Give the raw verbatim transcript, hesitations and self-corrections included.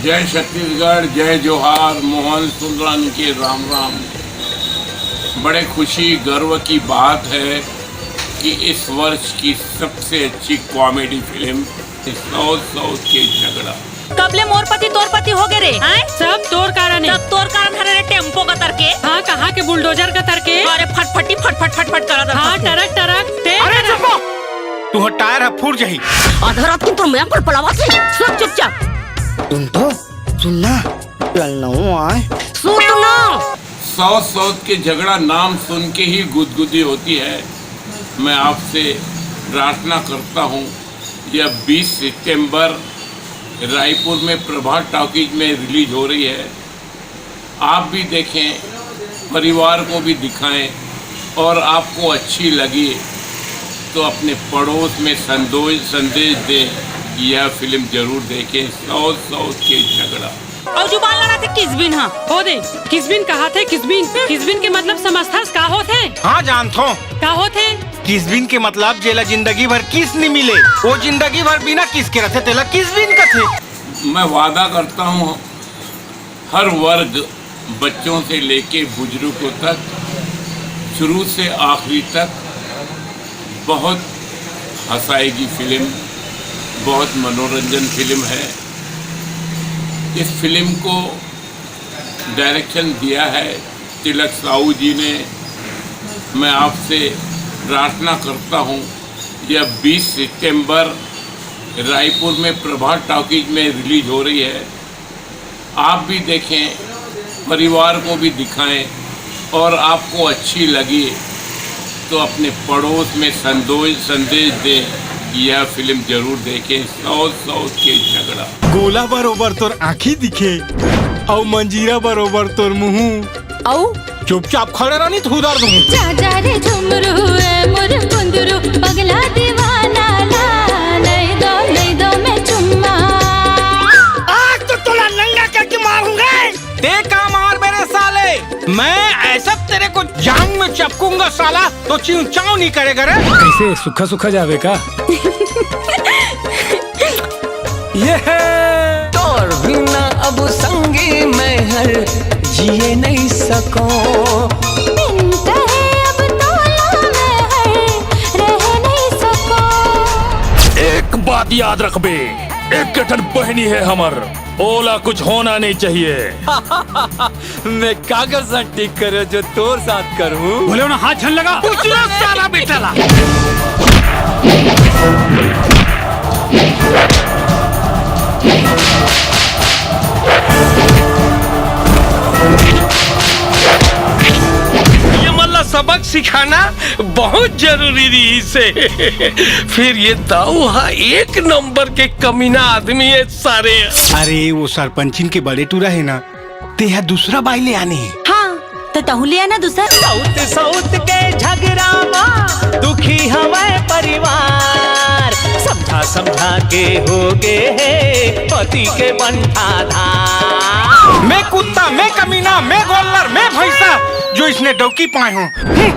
जय छत्तीसगढ़, जय जोहार, मोहन सुंदरानी के राम राम। बड़े खुशी, गर्व की बात है कि इस वर्ष की सबसे अच्छी कॉमेडी फिल्म साउथ साउथ के झगड़ा। कबले मोर पति तोर पति हो गे रे, हैं? सब तोर कारण है। सब तोर कारण हरे रे, टेम्पो कतर के। हाँ, कहाँ के बुलडोजर कतर के। अरे फटफटी फटफट फटफट करत हाँ, रहत हे। Truck truck. ते अरे टरक। चुप! तुहर टायर ह फूट जाही। आधा रात के तोर मैं पर पलावा थे। सुन चुपचाप। सुन तो, सुन ना। चल ना आए। सुन ना। साउथ साउथ के झगड़ा नाम सुन के ही गुदगुदी होती है। मैं आपसे प्रार्थना करता हूँ, यह बीस सितंबर रायपुर में प्रभात टॉकीज में रिलीज हो रही है। आप भी देखें, परिवार को भी दिखाएं, और आपको अच्छी लगी तो अपने पड़ोस में संदो-, संदेश दें कि यह फिल्म जरूर देखें, साउथ साउथ के झगड़ा। अउ जुबान लड़ाथे किसबिन ह। हो दे, किसबिन कहाथे किसबिन। किसबिन के मतलब समझथस का होथे? हाँ जानथों। का होथे? किसबिन के मतलब जेला जिंदगी भर किस नी मिले, वो जिंदगी भर बिना किस के रथे, तेला किसबिन कथे। मैं वादा करता हूँ, हर वर्ग, बच्चों से लेके बुजुर्गों तक, शुरू से आखिरी तक बहुत हंसाएगी फिल्म, बहुत मनोरंजन फिल्म है। इस फिल्म को डायरेक्शन दिया है तिलक साहू जी ने। मैं आपसे प्रार्थना करता हूँ, यह बीस सितंबर रायपुर में प्रभात टॉकीज में रिलीज हो रही है। आप भी देखें, परिवार को भी दिखाएं, और आपको अच्छी लगी तो अपने पड़ोस में संदो-, संदेश दें कि यह फिल्म जरूर देखें, साउथ साउथ के झगड़ा। गोला बरोबर तोर आँखी दिखे, अउ मंजीरा बरोबर तोर मुँह। अउ चुपचाप खड़े रह, नी त हुदर दूँ। जा जा रे झुमरू ए मोर कुंदरू, पगला दीवाना ला, नहीं दो, नहीं दो मैं चुम्मा। आज तो तोला नंगा करके मारूंगा। ते का मार मेरे साले, मैं ऐसा तेरे को जांग में चपकूंगा साला, तो चिंव चाव नहीं करेगा रे। कैसे सूखा सूखा जावे का? ये है। तोर बिना अब संगी मैं हर जिए नहीं सको। बिन कहे अब तोला मैं हर रह नहीं सको। एक बात याद रखबे, एक ठन बहनी है हमर, ओला कुछ होना नहीं चाहिए। मैं काकर साथ ठीक करे जो तोर साथ करूं? बोले ना, हाथ झन लगा। उचला साला बेटा ला। ये मन ला सबक सिखाना बहुत जरूरी रहिसे। फिर ये दाऊ हा एक नंबर के कमीना आदमी है सारे। अरे वो सरपंचिन के बड़े टूरा है ना, तेहा दूसरा बाई ले आने हे। हाँ, त तहूँ ले आना दूसर। साउथ साउथ के झगड़ा मा दुखी हवय परिवार, समझा समझा के हो गे हे पति के बंठा धार। मैं कुत्ता, मैं कमीना, मैं गोल्लर, मैं भैंसा, जो इसने डौकी पाए हूँ। हम्म।